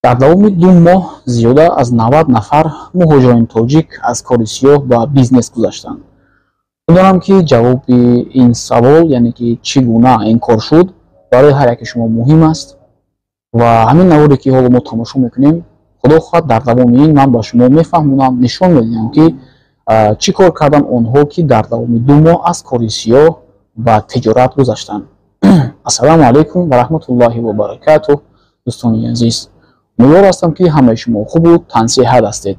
Дар давоми 2 моҳ зиёда аз 90 нафар муҳоҷирони тоҷик аз кори сиёҳ ба бизнес гузаштанд. Медонам, ки ҷавоби ин савол, яъне ки чӣ гуна ин кор шуд, барои ҳар яке шумо муҳим аст ва ҳамин наворе ки ҳоло мо тамошо мекунем, худо хоҳад дар давоми ин ман ба шумо мефаҳмонам, нишон медиҳам, ки чӣ кор кардан онҳо, ки дар давоми 2 моҳ аз кори сиёҳ ба тиҷорат гузаштанд. Ассалому алайкум ва раҳматуллоҳи ва баракатуҳ. Дӯстони азиз, умедвор ҳастам, ки ҳамаи шумо хубу тансиҳат ҳастед.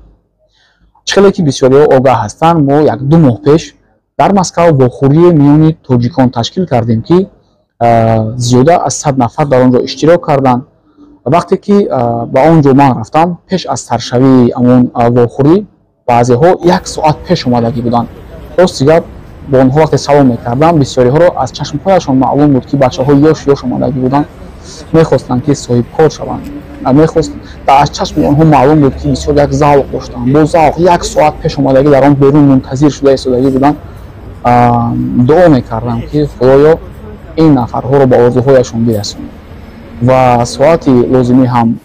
Чӣ хеле ки бисёриҳо огаҳ ҳастанд, мо 1-2 моҳ пеш дар Москав вохӯрии миёни тоҷикон ташкил кардем, ки зиёда аз 100 нафар дар он ҷо иштирок карданд. Вақте ки ба он ҷо ман рафтам, пеш аз саршавии ҳамон вохӯрӣ баъзеҳо 1 соат пеш омадагӣ буданд. Рости гап, бо онҳо вақте салом мекардам, бисёриҳоро аз чашмҳояшон маълум буд, ки бачаҳои ёш ёш омадагӣ буданд, мехостанд, ки соҳибкор шаванд. Мехост, аз чашми онҳо маълум буд, ки бисёр як завқ доштанд. Бо завқ 1 соат пеш омадагӣ дар он берун мунтазир шуда истодагӣ буданд. Дуо мекардам, ки худоё ин нафарҳоро ба орзуҳояшон бирасонад. Ва соати лозимӣ ҳам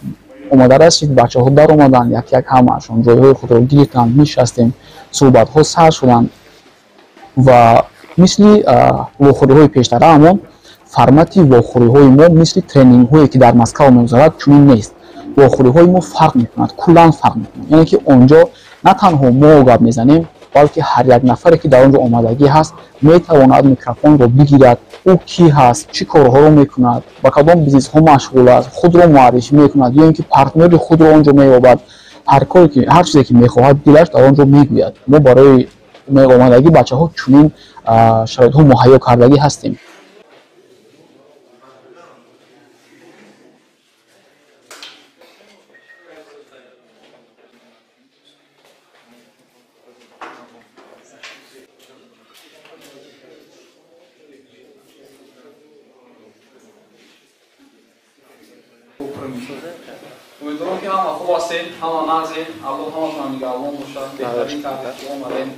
омада расид, бачаҳо даромаданд, як як ҳамаашон ҷойҳои худро гирифтанд, нишастем, суҳбатҳо сар шуданд ва мисли вохӯриҳои пештара ҳамон формати вохӯриҳои мо мисли тренингҳое, ки дар Москав мегузарад, чунин нест. Вохӯриҳои мо фарқ мекунад, куллан фарқ мекунад. Яъне ки он ҷо на танҳо мо гап мезанем, балки ҳар як нафаре, ки дар он ҷо омадагӣ ҳаст, метавонад микрофонро бигирад, ӯ кӣ ҳаст, чӣ корҳоро мекунад, ба кадом бизнесҳо машғул аст, худро муаррифӣ мекунад ё ин ки партнёри худро он ҷо меёбад. Ҳар коре ки, ҳар чизе ки мехоҳад дилаш, дар он ҷо мегӯяд. Мо барои омадагӣ бачаҳо чунин шароитҳо муҳайё кардагӣ ҳастем. Умедворам, ки ҳама хуб ҳастед, ҳама нағзед, Аллоҳ ҳаматон нигаҳбон бошад. Беҳтарин кардед, ки омадем.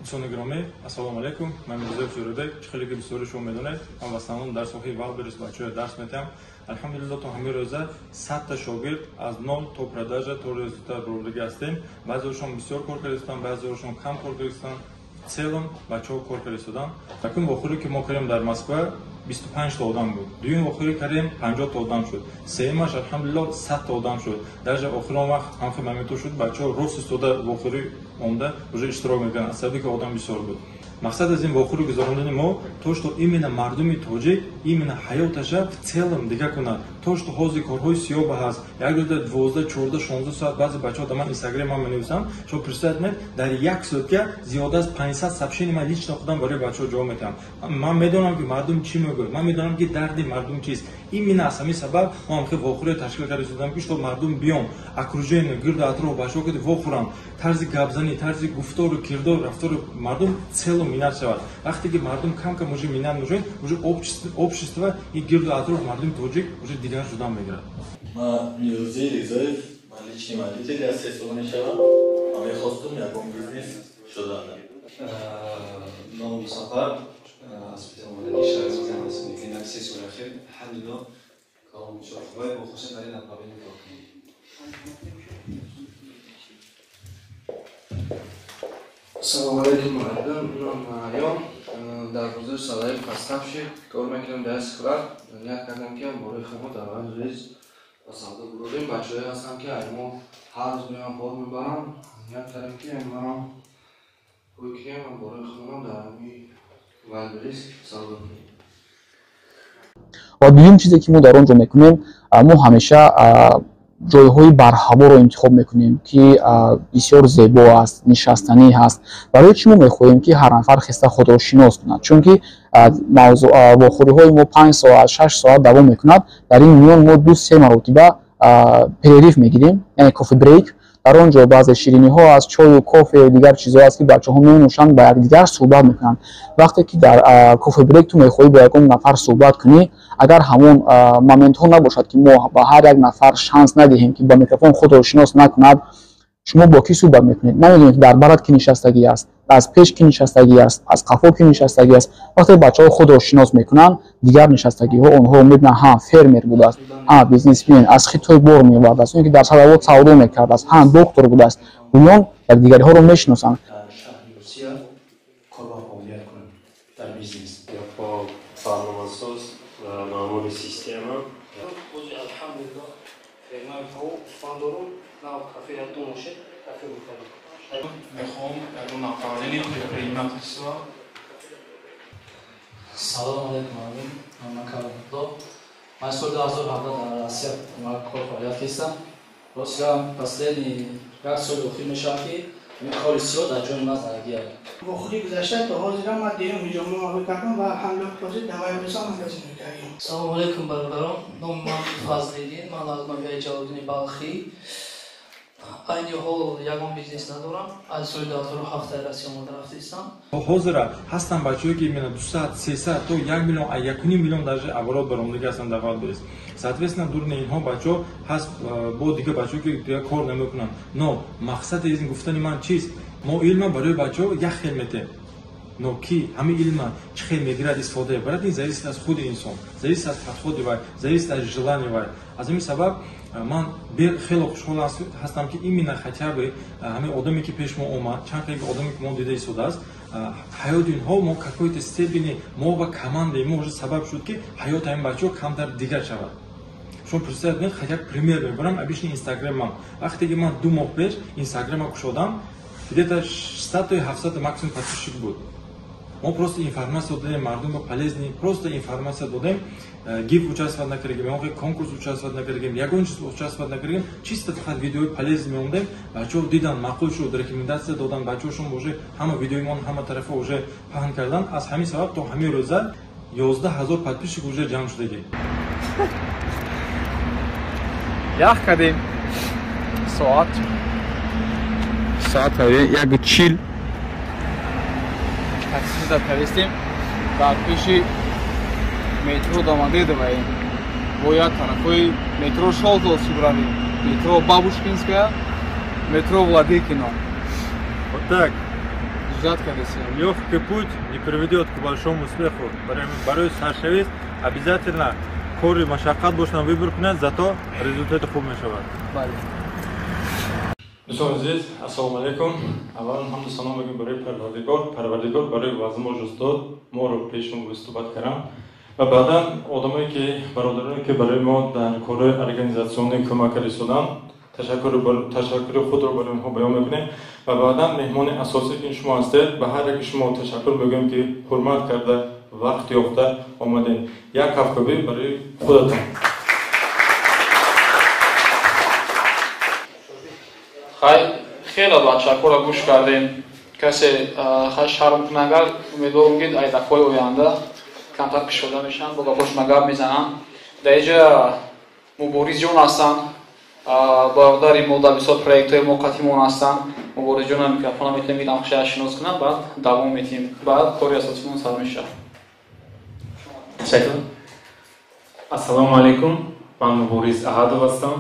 Дӯстони гиромӣ, ассалому алайкум. Ман Мирзоев Ҷӯрабек. Чӣ хеле ки бисёри шумо медонед, ман в основном дар соҳаи Wildberries бачаҳоя дарс медиҳам. Алҳамдулилло, то ҳамин рӯза 100-та шогирд аз нол то продажа то результат баровардагӣ ҳастем. Баъзеҳошон бисёр кор карда истоданд, баъзеҳошон кам кор карда истоданд. В целом бачаҳо кор карда истоданд. Якум вохӯре, ки мо кардем дар Москва, 25-та одам буд. Дуюм вохӯре кардем, 50-та одам шуд. Сеюмаш, алҳамдулилло, 100-та одам шуд. Даже охирон вақт ҳамхел моментҳо шуд, бачаҳо рост истода вохӯрӣ омда уже иштирок мекарданд, аз сабаби ки одам бисёр буд. Мақсад аз ин вохӯрӣ гузарондани мо то что именно мардуми тоҷик именно ҳаёташа в целом дигар кунад. То что ҳозир корҳои сиёба ҳаст, як рӯза 12, 14, 16 соат баъзе бачаҳо дар ман инстаграм ман менависам, шумо представить кунед, дар як сутка зиёда аз 500 сообщение ман лично худам барои бачаҳо ҷавоб медиҳам. Ман медонам, ки мардум чӣ мегӯяд, ман медонам, ки дарди мардум чист. Именно аз ҳамин сабаб мо ҳамхел вохӯриро ташкил карда истодам, ки чтоб мардум биён, окружение, гирду атроф бачаҳо ки вохӯранд, тарзи гапзанӣ, тарзи гуфтору кирдор, рафтору мардум целом минат шавад. Вақте ки мардум кам-кам уже минат мешавад, уже общество и гирду атроф мардуми тоҷик уже дигар шудан мегирад. Ман Мирӯзӣ Ризоев, ман личный водитель аз 3 сол мешавам ва мехостум ягон бизнес шудан. Ном Сафар, аз Питер шаҳри бизнес мекунем як 3 соли ахир. Алҳамдулилло, кором бисёр хубе, бо хусусан дар ин направление кор кунем. Ассалому алайкум, мардум. Ном Айём. Дар бозори савдаи поставщик кор мекунам дар склад. Ният кардам, ки бораи хумо дар Wildberries ба савдо бурдем. Бачаҳое ҳастанд, ки ай мо ҳар рӯз меоянд, бор мебаранд. Ният кардем, ки маро пӯй кунем ва бораи худамон дар ҳамин Wildberries савдо кунем. Ва дуюм чизе, ки мо дар он ҷо мекунем, мо ҳамеша ҷойҳои барҳаворо интихоб мекунем, ки бисёр зебо аст, нишастанӣ ҳаст. Барои чӣ мо мехоҳем, ки ҳар нафар хеста худро шинос кунад? Чунки вохӯриҳои мо 5 соат, 6 соат давом мекунад. Дар ин миён мо 2-3 маротиба перерыв мегирем, яъне кофе брейк. Дар он ҷо баъзе шириниҳо аст, чою кофе, дигар чизҳо аст, ки бачаҳо менӯшанд, ба якдигар суҳбат мекунанд. Вақте ки дар кофе брейк ту мехоҳӣ бо ягон нафар суҳбат кунӣ, агар ҳамон моментҳо набошад, ки мо ба ҳар як нафар шанс надиҳем, ки ба микрофон худро шинос накунад, шумо бо кӣ суҳбат мекунед? Намедонед, ки дар барат кӣ нишастагӣ аст. Аз пеш ки нишастагӣ аст, аз қафо ки нишастагӣ аст. Вақте бачаҳо худро шинос мекунанд, дигар нишастагиҳо онҳоро мебинанд: ҳа, фермер будааст, ҳа, бизнесмен, аз Хитой бор меовардааст, ё ки дар Садовод савдо мекардааст, ҳа, доктор будааст. Гӯён якдигариҳоро мешиносанд. Дар шаҳри Русия кор ва фаъолият кунам дар бизнес. Барномасоз ва маъмури система. Алҳамдулиллоҳ, фермаи гӯсфанд дорум, нав кафе ду мошин кафе мекардам. Мехоҳам ягон направление предпринимательства. Салом алейкум, мардум. Ман Каримулло. Ман соли 2017 дар Россия кор фаъолият кардам. Ростия, последний як соли охир мешавад, ки ин кори сиёҳ дар ҷони ман задагӣ аст. Бо худи гузашта то ҳозира ман дуюм ҳиҷобнома кардам ва алҳамдулиллоҳ, ҳозир дар Вайбрисон магазин мекардем. Салому алейкум, бародарон. Номи ман Фазлиддин, ман аз ноҳияи Ҷалолиддини Балхӣ. Айни ҳол ягон бизнес надорам. Аз соли 2007 дар Россия омода рафтаистам. Ҳозира ҳастанд бачаҳое, ки именно 200, 300 то 1 миллион, 1,5 миллион даже оборот баромадагӣ ҳастанд дар Вайлдберриз. Соответственно, дуруни инҳо бачаҳо ҳаст бо дигар бачаҳо, ки дигар кор намекунанд. Но мақсади ин гуфтани ман чист? Мо илма барои бачаҳо як хел метем, но ки ҳамин илма чӣ хел мегирад, истифода мебарад, ин зависит аз худи инсон, зависит аз подходи вай, зависит аз желания вай. Аз ҳамин сабаб ман хеле хушҳол ҳастам, ки именно хотя бы ҳамин одаме, ки пеш мо омад, чанд хел одаме, ки мо дида истодааст, ҳаёти инҳо мо какой-то степени мо ва командаи мо уже сабаб шуд, ки ҳаёти ҳамин бачаҳо камтар дигар шавад. Шумо представить кунед, хотя пример мебарам, обычный инстаграмам. Вақте ки ман 2 моҳ пеш инстаграма кушодам, где-то 600 то 700 максимум подписчик буд. Мо просто информация додем мардум ба, полезный просто информация додем, гив участвовать накардем, ягон конкурс участвовать накардем, ягон чиз участвовать накардем, чисто фақат видеои полезный меомдем. Бачаҳо дидан, маъқул шуд, рекомендация додан, бачаҳошон уже ҳама видеои мон ҳама тарафа уже паҳн кардан. Аз ҳамин сабаб то ҳамин рӯза 11 000 подписчик уже ҷамъ шудагӣ. Ях кардем. Соат 1:40 таксида тавистем, дар пеши метро Домодедоваем. Бояд тарафҳои метро Шолтовский биравем, метро Бабушкинская, метро Владыкино. Вот так. Ждать кардесем. Легкий путь не приведет к большому успеху. Барои саршавист обязательно кори машаққат бошад выбор кунад, зато результати хуб мешавад. Бале. Дӯстони азиз, ассалому алайкум. Аввалан ҳамду сано мегӯем барои Парвардигор. Парвардигор барои возможность дод моро пешон выступать кардам ва баъдан одамое ки, бародароне ки барои мо дар корҳои организационӣ кӯмак расоданд, ташаккури худро барои онҳо баён мекунем. Ва баъдан меҳмони асосӣ, ки шумо ҳастед, ба ҳар яки шумо ташаккур мегӯем, ки ҳурмат карда, вақт ёфта омадем. Як кафкӯбӣ барои худатон. Хай, хеле бачакҳоро гӯш кардем. Касе хай шарм кунагар, умедворам, ки ай дафъаҳои оянда камтар кушода мешаванд, бо гапҳошона гап мезананд. Дар инҷа Муборизҷон ҳастанд, бародари мо, дар бисёр проектҳои мо қатимон ҳастанд. Муборизҷона микрофона метавонем гирам, хушая шинос кунам, баъд давом метиҳем, баъд кори асосимон сар мешавад. Ташаккур. Ассалому алайкум. Ман Мубориз Аҳадов ҳастам,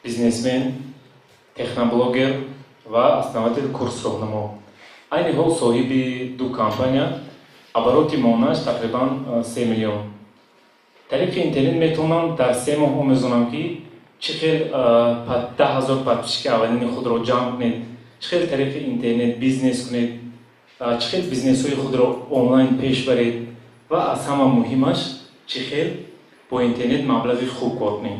бизнесмен, техноблогер ва основатель курс роҳнамо. Айни ҳол соҳиби ду компания, обороти моҳонаш тақрибан 3 миллион. Тариқи интернет метавонам дар 3 моҳ омӯзонам, ки чӣ хел 10 000 подписчики аввалини худро ҷамъ кунед, чӣ хел тариқи интернет бизнес кунед, чӣ хел бизнесҳои худро онлайн пеш баред ва аз ҳама муҳимаш, чӣ хел бо интернет маблағи хуб кор кунед.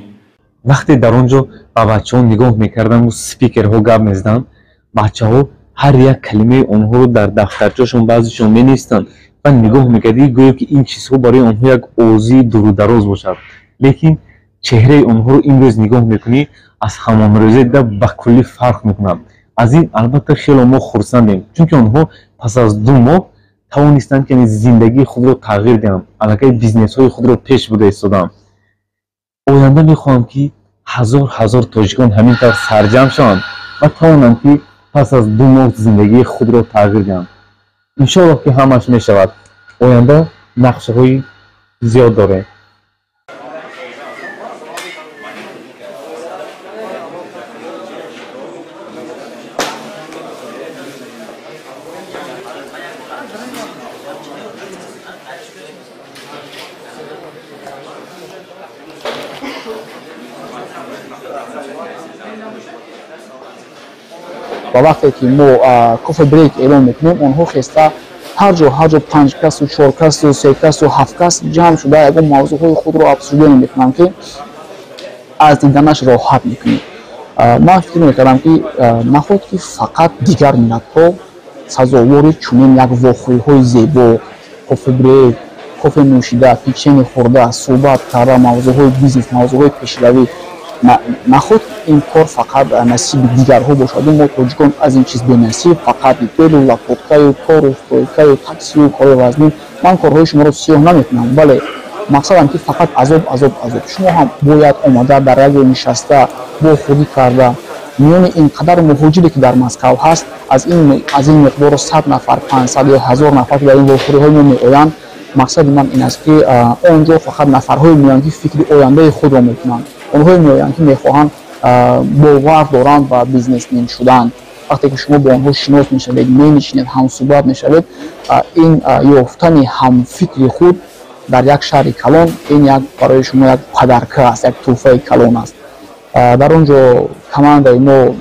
Вақте дар он ҷо ба бачаҳо нигоҳ мекардаму спикерҳо гап мезаданд, бачаҳо ҳар як калимаи онҳоро дар дафтарчашон баъзешон менависанд ва нигоҳ мекардӣ, гӯё ки ин чизҳо барои онҳо як овозии дурудароз бошад. Лекин чеҳраи онҳоро имрӯз нигоҳ мекунӣ, аз ҳамон рӯзе дида ба куллӣ фарқ мекунад. Аз ин албатта хело мо хурсандем, чунки онҳо пас аз 2 моҳ тавонистанд, ки зиндагии худро тағйир диҳанд, аллакай бизнесҳои худро пеш бурда истоданд. Оянда мехоҳам, ки ҳазор ҳазор тоҷикон ҳамин тавр сарҷамъ шаванд ва тавонанд, ки пас аз 2 моҳ зиндагии худро тағйир диҳанд. Иншоаллоҳ, ки ҳамаш мешавад. Оянда нақшаҳои зиёд дорем. Ва вақте ки мо кофе-брейк эълон мекунем, онҳо хеста ҳар ҷо 5 касу 4 касу 3 касу 7 кас ҷамъ шуда ягон мавзӯъҳои худро обсуждение мекунанд, ки аз диданаш роҳат мекунед. Ман фикр мекардам, ки наход ки фақат дигар миллатҳо сазовори чунин як вохӯриҳои зебо, кофе-брейк, кофе нӯшида, печенье хӯрда, суҳбат карда, мавзӯъҳои бизнес, мавзӯъҳои пешравӣ, наход ин кор фақат насиби дигарҳо бошаду мо тоҷикон аз ин чиз бенасиб, фақат белу лопаткаю кору стройкаю таксию кори вазнин. Ман корҳои шуморо сиёҳ намекунам, вале мақсадам ки фақат азоб, азоб, азоб. Шумо ҳам бояд омада дар як ҷо нишаста, бохӯрӣ карда, миёни ин қадар муҳоҷире ки дар Москав ҳаст, аз ин миқдору 100 нафар, 500 ё 1000 нафар ки дар ин вохӯриҳои мо меоянд, мақсади ман ин аст, ки он ҷо фақат нафарҳое меоянд, ки фикри ояндаи худро мекунанд. Онҳое меоянд, ки мехоҳанд, бовар доранд ба бизнесмен шудан. Вақте ки шумо бо онҳо шинос мешавед, менишинед, ҳамсӯҳбат мешавед, ин ёфтани ҳамфикри худ дар як шаҳри калон, ин як барои шумо як падарка аст, як тӯҳфаи калон аст. Дар он ҷо командаи мо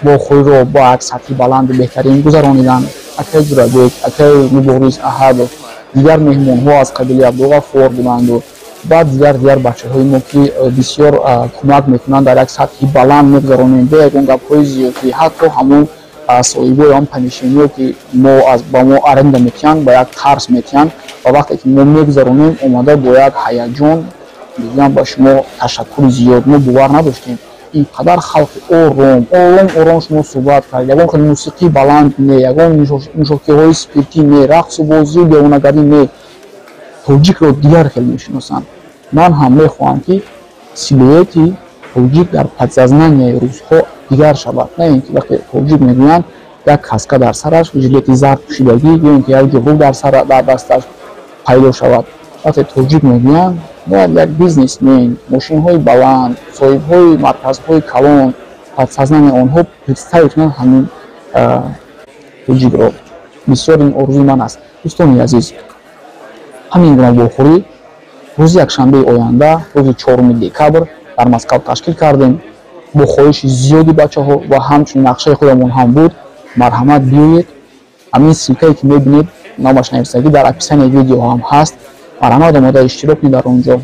вохӯриро бо як сатҳи баланди беҳтарин гузарониданд. Акай Ҷурабек, акай Мубориз Аҳадов, дигар меҳмонҳо аз қабили Абдуғаффор буданду баъд дигар бачаҳои мо, ки бисёр кӯмак мекунанд, дар як сатҳи баланд мегузаронем, бе ягон гапҳои зиёдӣ. Ҳатто ҳамон соҳибои он помещениё, ки мо ба мо аренда метиҳанд, ба як тарс метиҳанд, ва вақте ки мо мегузаронем, омада бо як ҳаяҷон мегӯям ба шумо ташаккури зиёд. Мо бовар надоштем ин қадар халқи ором, ором ором шумо суҳбат кард, ягон хел мусиқии баланд не, ягон нӯшокиҳои спиртӣ не, рақсу бозию девонагардӣ не. Тоҷикро дигар хел мешиносанд. Ман ҳам мехоҳам, ки силуэти тоҷик дар подсознанияи русҳо дигар шавад, на ин ки вақте тоҷик мегӯянд, як каска дар сараш, жилети зард пӯшидагӣ ё ин ки як ҷурӯб дар дасташ пайдо шавад. Вақте тоҷик мегӯянд, бояд як бизнесмен, мошинҳои баланд, соҳибҳои марказҳои калон, подсознанияи онҳо представить кунанд ҳамин тоҷикро. Бисёр ин орзуи ман аст. Дӯстони азиз, ҳамин гуна вохӯрӣ рӯзи якшанбеи оянда, рӯзи 4 декабр дар Москав ташкил кардем бо хоҳиши зиёди бачаҳо ва ҳамчунин нақшаи худамон ҳам буд. Марҳамат, биёед. Ҳамин ссылкае ки мебинед, номаш нависагӣ дар описанияи видео ҳам ҳаст. Марҳамат, омода иштирок кунед дар он ҷо.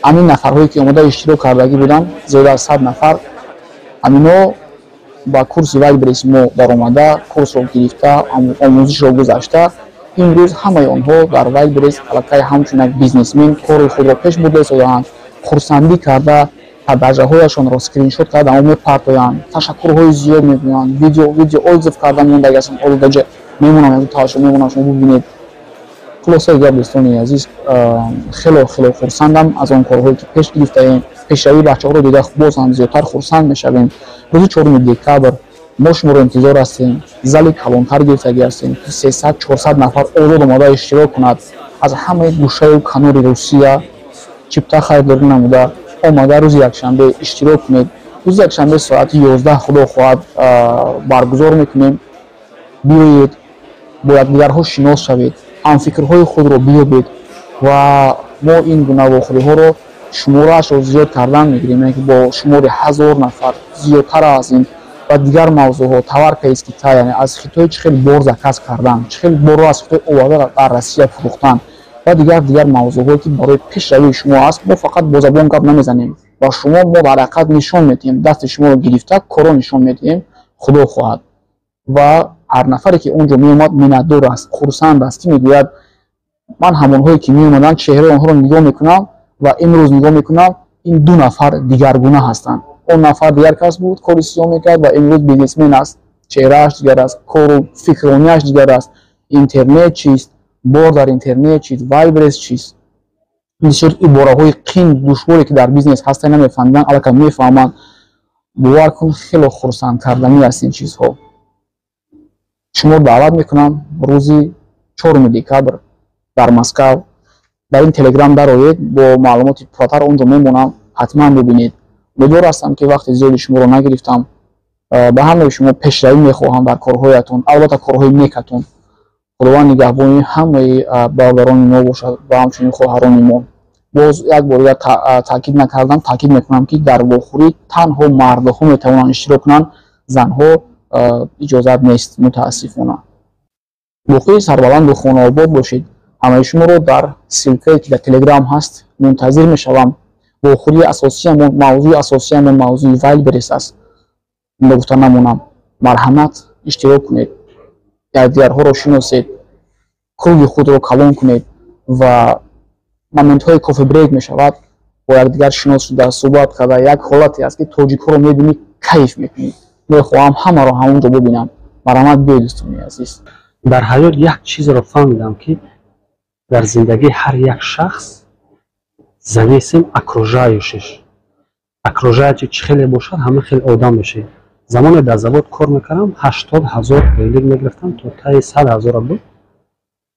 Ҳамин нафарҳое ки омода иштирок кардагӣ буданд, зиёда аз 100 нафар, ҳамино ба курси Вайлдберриз мо даромада, курсро гирифта, омӯзишро гузашта, имрӯз ҳамаи онҳо дар Вайлдберриз аллакай ҳамчун як бизнесмен кори худро пеш бурда истодаанд, хурсандӣ карда, дараҷаҳояшонро скриншот карда мо мепартоянд, ташаккурҳои зиёд мегӯянд, видео отзыв карда мондаги ҳастанд, ҳоло мемонам, ягон таваҷҷӯҳ мемонам, шумо бибинед. Хулосаи гап, дӯстони азиз, хело хело хурсандам аз он корҳое ки пеш гирифтаем. Пешравии бачаҳоро дида боз ҳам зиёдтар хурсанд мешавем. Рӯзи 4 декабр мо шуморо интизор ҳастем. Зали калонтар гирифтагӣ ҳастем, ки 300-400 нафар озод омода иштирок кунад. Аз ҳамаи гӯшаю канори Русия чипта харидорӣ намуда омада рӯзи якшанбе иштирок кунед. Рӯзи якшанбе соати 11 худо хоҳад баргузор мекунем. Биёед, бо якдигарҳо шинос шавед, ҳамфикрҳои худро биёбед ва мо ин гуна вохӯриҳоро шумораашро зиёд кардан мегирем, яъне ки бо шумори 1000 нафар зиёдтар аз ин ва дигар мавзӯъҳо, товарка из Китая, яъне аз Хитой чӣ хел бор заказ кардан, чӣ хел борро аз Хитой оварда дар Россия фурӯхтан ва дигар мавзӯъҳое ки барои пешравии шумо аст. Мо фақат бо забон гап намезанем, ба шумо мо дар ҳақиқат нишон медиҳем, дасти шуморо гирифта корро нишон медиҳем, худо хоҳад. Ва ҳар нафаре ки он ҷо меомад миннатдор аст, хурсанд аст, ки мегӯяд ман ҳамонҳое ки меомаданд чеҳраи онҳоро нигоҳ мекунам ва имрӯз нигоҳ мекунам, ин ду нафар дигаргуна ҳастанд. Он нафар дигар кас буд, кори сиёҳ мекард ва имрӯз бизнесмен аст, чеҳрааш дигар аст, кору фикронияш дигар аст, интернет чист, бор дар интернет чист, Вайлдберриз чист. Бисёр ибораҳои қин душворе ки дар бизнес ҳастанд намефаҳмиданд, аллакай мефаҳманд. Бовар кун, хело хурсанд карданӣ аст ин чизҳо. Шумо даъват мекунам рӯзи 4 декабр дар Москав дар ин телеграм дароед, бо маълумоти пурратар он ҷо мемонам, ҳатман бибинед. Умедвор ҳастам ки вақти зиёди шуморо нагирифтам. Ба ҳамаи шумо пешравӣ мехоҳам дар корҳоятон, албатта корҳои некатон. Худованд нигаҳбони ҳамаи бародарони мо бошад ва ҳамчунин хоҳарони мо. Боз як бор дигар таъкид накардам, таъкид мекунам, ки дар вохӯрӣ танҳо мардҳо метавонанд иштирок кунанд, занҳо иҷозат нест, мутаассифона. Боқӣ сарбаланду хонаобод бошед. Ҳамаи шуморо дар ссылка е ки дар Телеграм ҳаст мунтазир мешавам. Вохӯрии асосиямон, мавзӯи асосиямон мавзӯи Вайлдберриз аст. Гуфта намонам, марҳамат, иштирок кунед, якдигарҳоро шиносед, круг и худро калон кунед ва момент ҳои кофе-брейк мешавад, бо якдигар шинос шуда, суҳбат карда. Як ҳолате аст, ки тоҷикҳоро мебинӣ, кайф мекунӣ. Мехоҳам ҳамаро ҳамон ҷо бибинам. Марҳамат, биёед, дӯстони азиз. Дар ҳаёт як чизро фаҳмидам, ки дар зиндагии ҳар як шахс зависим окружающий ш, окружающий чӣ хеле бошад, ҳама хел одам мешавед. Замоне дар завод кор мекардам, 80 000 ойлик мегирифтам, то таи 100 000-а буд.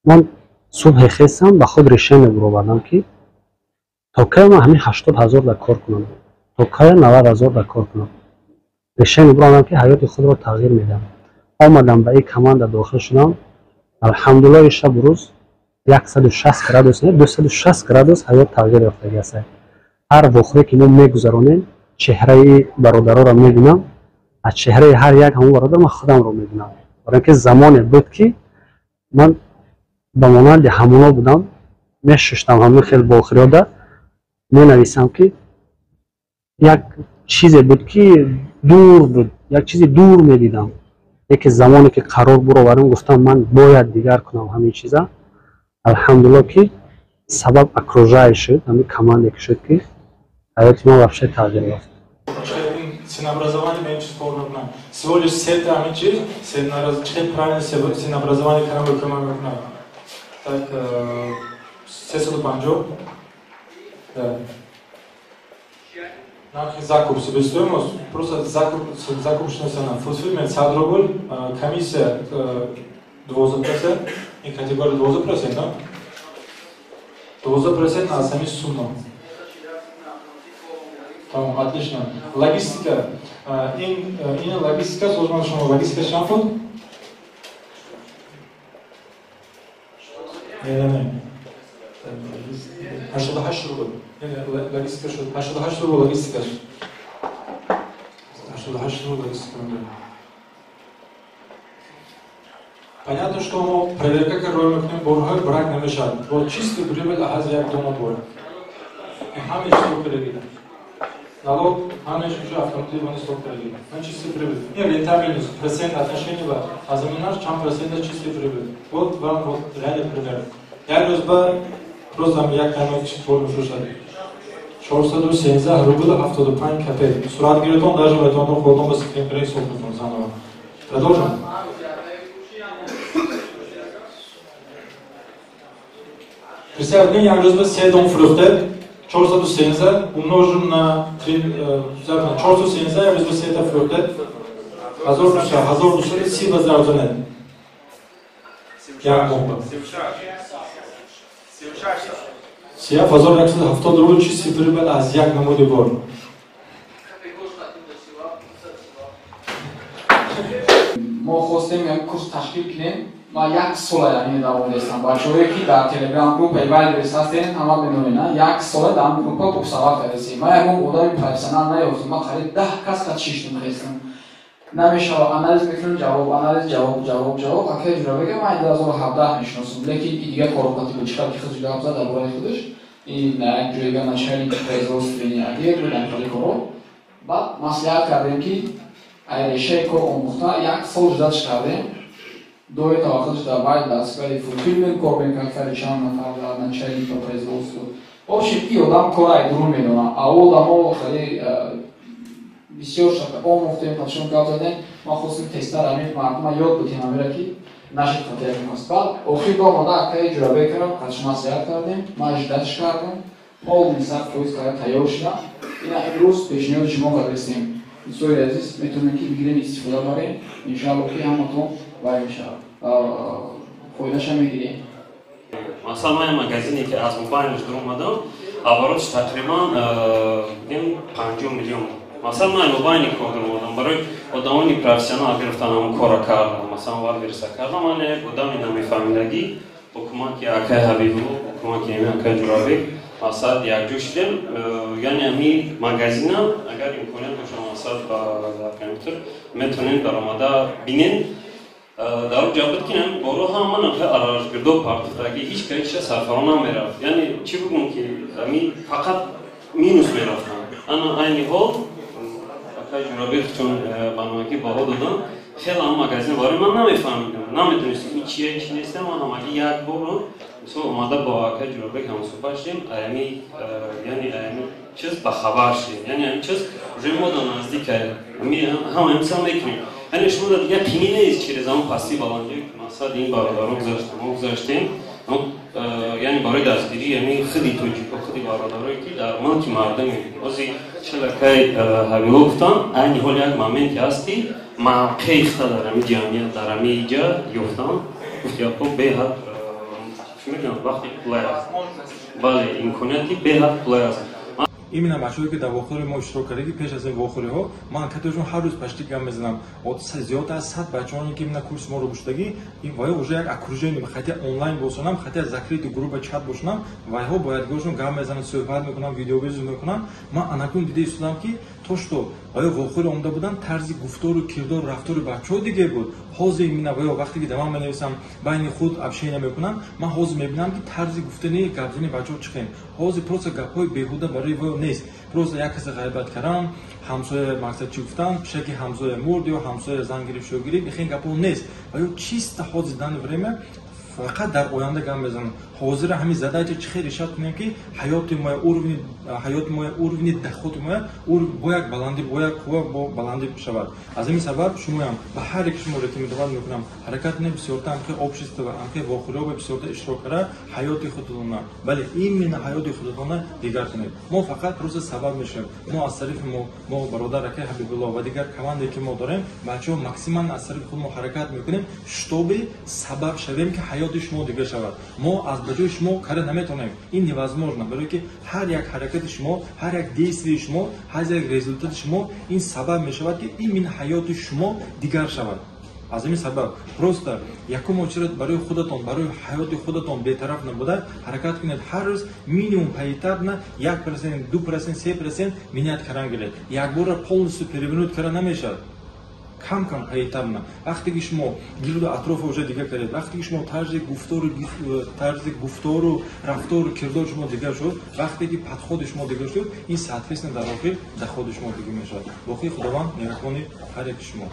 Ман субҳе хестам, ба худ решение буровардам, ки то кай ман ҳамин 80 000 дар кор кунам, то кая 90 000 дар кор кунам. Решение буровардам, ки ҳаёти худро тағйир медиҳам. Омадам, ба ин команда дохил шудам. Алҳамдулиллоҳи, шабу рӯз 160 градус не, 260 градус ҳаёт тағйир ёфтагӣ аст. Ҳар вохӯре ки мо мегузаронем, чеҳраи бародароро мебинам. Аз чеҳраи ҳар як ҳамон бародар ман худамро мебинам, барои ин ки замоне буд, ки ман ба монанди ҳамоно будам. Мешуштам, ҳамин хел вохӯриёда менависам, ки як чизе буд, ки дур буд, як чизи дур медидам. Яке замоне ки қарор буроварем, гуфтам, ман бояд дигар кунам ҳамин чиза. Алҳамдулилло, ки сабаб окружающий шуд, ҳамин команде ки шуд, ки ҳаёти ман вообще тағйир ёфт. Ценообразование ба ин чиз кор мекунад. Всего лишь сета ҳамин чиз чихел правильно ценообразование кардан кӯмак мекунад. Так, 350 да. Нархи закуп, себестоимость, просто закуп, закупочная цена. Фулфилмент 100 рубль, комиссия 12%, ин категория 12%, да? 12% аз ҳамин сумма. Тамом, отлично. Логистика. Ин логистика, созмон шумо логистика чанд буд? Не, не, не. 88 рубл. Не, не, логистика шуд. 88 рубл логистика. 88 рубл логистика. Понятно, что мо проверка ка рой мекунем, борҳои брак намешавад. Бо чистый прибыль аз як дома бор. Ҳамаи ҳисоб кардагида. Налог ҳамааш уже автоматизированно ҳисоб кардагида. Ман чистый прибыль. Не, рентабельность, процент отношение ба аз ҳамин чанд процент чистый прибыль. Вот вам вот реальный пример. Як рӯз ба просто як кама кор мефурӯшад. 413 рубл 75 копеек. Суратгиритон даже метавонад худатон ба скрин кунед, ҳисоб кунед заново. Продолжим. Представь, як рӯз ба се дом фурӯхтед, 413 умножим на 3, 413 як рӯз ба сета фурӯхтед, 1230 ба зарб занед. Як моҳ ба. 7170 рубл чистый прибыль аз як намуди бор. Мо хостем як курс ташкил кунем. Ма як сола яъне давом дестам. Бачаҳое ки дар Телеграм группаи Вайлдберриз ҳастен, ҳама медонед, як сола дар ҳамин группа буксовать кардастем. Ма ягон одами профессионал наёфтам. Ма қариб 10 кас қад шиштум, хестам, намешава. Анализ мекунем, ҷавоб, анализ, ҷавоб, ҷавоб, ҷавоб. Акай Ҷурабека ман 2017 мешиносам, лекин и дигар корокати буд. Чӣ қадр ки худаш гап зад дар бораи худаш, ин як ҷойга начальник производственный отдел буд, ҳамин коро. Баъд маслиҳат кардем, ки ай решаи кор омӯхта, як сол ждать кардем. До этого худаш дар вай дар сфераи фулфилмент кор мекард, сари чанд нафар дар начальник по производству. В общем, и одам кора ай дурун медонад, а одамо хеле бисёр омӯхтем, патшон гап задем. Ма хостем тезтар ҳамин мардума ёд бутем, ҳамира ки нашид қатъият аст. Баъд охир ба омода акаи Ҷурабекара қатш маслиҳат кардем, ман ждать ш кардам, полный 100% кара тайёр шудам. Ина имрӯз пешниҳоди шумо кардастем. Дӯстои азиз, метавонем ки бигирем, истифода барем. Иншаалло, ки ҳаматон вай мешавад, фоидаша мегирем. Масалан, ман магазине ки аз мобайлш дуромадам, оборот ш тақрибан бигем 50 миллион. Масалан, ман мобайни кор дуромадам, барои одамони профессионал гирифтан, ҳамон кора кардам, масалан, Вайлдберриса кардам. Ман як одами намефаҳмидагӣ бо кӯмаки акай Ҳабибулло, бо кӯмаки ами акай Ҷурабек. Мақсад якҷо шудем, яъне ҳамин магазина, агар имконият боша, мақсад ба компютер метавонем даромада бинем. Дар он ҷо буд, ки боро ҳама нафар арарашгирдо партофтаги, ҳеҷ ка ҳеҷ сарфаро намерафт. Яъне чӣ бигӯм, ки ами фақат минус мерафтанд. Ана айни ҳол акай Ҷурабек чун ба намакӣ баҳо додам, хеле ҳам магазин барои ман намефаҳмидам, намедонистам ин чия, чи нест. Ман ҳамагӣ як борро мисол омада бо акай Ҷурабек ҳамсӯҳбат шудем, аями, яъне аями чиз ба хабар шудем, яъне ами чиз уже мо да наздика, ҳама имсал мекунем. Яъне шумо да дигар қини нест, через ҳамон пасти баландӣ, мақсад ин бародаро гузаштем, мо гузаштем, яъне барои дастгирӣ, яъне худи тоҷико, худи бародарое, ки дар мулки мардуме ози чилакай Ҳабило гуфтам. Айни ҳол як моменте ҳаст, ки мавқеи худа дар ҳами ҷамъият, дар ҳами ҷа ёфтан, гуфт яко беҳад, чӣ мегӯям, вақти қулай аст, бале, имконияти беҳад қулай аст. Именно бачаҳое, ки дар вохӯри мо иштирок кардагӣ, пеш аз ин вохӯриҳо ман катошон ҳар рӯз почти гап мезанам. Зиёда аз 100 бачаҳоне, ки именно курси моро гӯштагӣ, вайҳо уже як окружение, хотя онлайн бошонам, хотя закрытый группа чат бошонам, вайҳо бо якдигаршон гап мезананд, суҳбат мекунанд, видеовызов мекунанд. Ман анакун дида истодам, ки то что вайҳо вохӯри омада буданд, тарзи гуфтору, кирдору, рафтори бачаҳо диге буд. Ҳозир именно вайҳо вақте ки да ман менависам, байни худ общение мекунанд, ман ҳозир мебинам, ки тарзи гуфтани, гапзани бачаҳо чӣ хел. Ҳозир просто гапҳои беҳуда барои вайҳо нест, просто як касе ғайбат кардан, ҳамсоя мақсад чӣ гуфтан, пишаки ҳамсоя мурд ё ҳамсоя зан гирифт, шо гирифт, ихел гапҳо нест. Вайҳо чисто ҳозир данный время фақат дар оянда гап мезанам. Ҳозира ҳамин задача чӣ хел решать кунем, ки ҳаёти моя, уровни ҳаёти моя, уровни доходи моя бо як баландӣ, бо як қувва, бо баландӣ шавад. Аз ҳамин сабаб шумоям ба ҳар яки шумо рекомендовать мекунам: ҳаракат кунем, бисёрта ҳамхел общество, ҳамхел вохӯриҳо бисёрта иштирок карда, ҳаёти худатона, бале, именно ҳаёти худатона дигар кунед. Мо фақат просто сабаб мешавем. Мо аз тарафи мо, бародар акай Ҳабибулло ва дигар команде, ки мо дорем, бачаҳо, максимально аз тарафи худ мо ҳаракат мекунем, чтобы сабаб шавем, ки ҳаёти шумо дигар шавад. Мо аз ба ҷои шумо карда наметавонем, ин невозможно, барое ки ҳар як ҳаракати шумо, ҳар як действии шумо, ҳар як результати шумо ин сабаб мешавад, ки именно ҳаёти шумо дигар шавад. Аз ҳамин сабаб просто якум очередь барои худатон, барои ҳаёти худатон бетараф набуда, ҳаракат кунед, ҳар рӯз минимум поэтапно 1%, 2%, 3% менять кардан гиред. Якбора полностью перевернуть карда намешавад, кам кам, поэтапно. Вақте ки шумо гирду атрофа уже дигар кардед, вақте ки шумо тарзи гуфтору, рафтору, кирдори шумо дигар шуд, вақте ки подходи шумо дигар шуд, ин соответственно дар охир доходи шумо дигар мешавад. Боқӣ Худованд нигаҳбони ҳар яки шумо.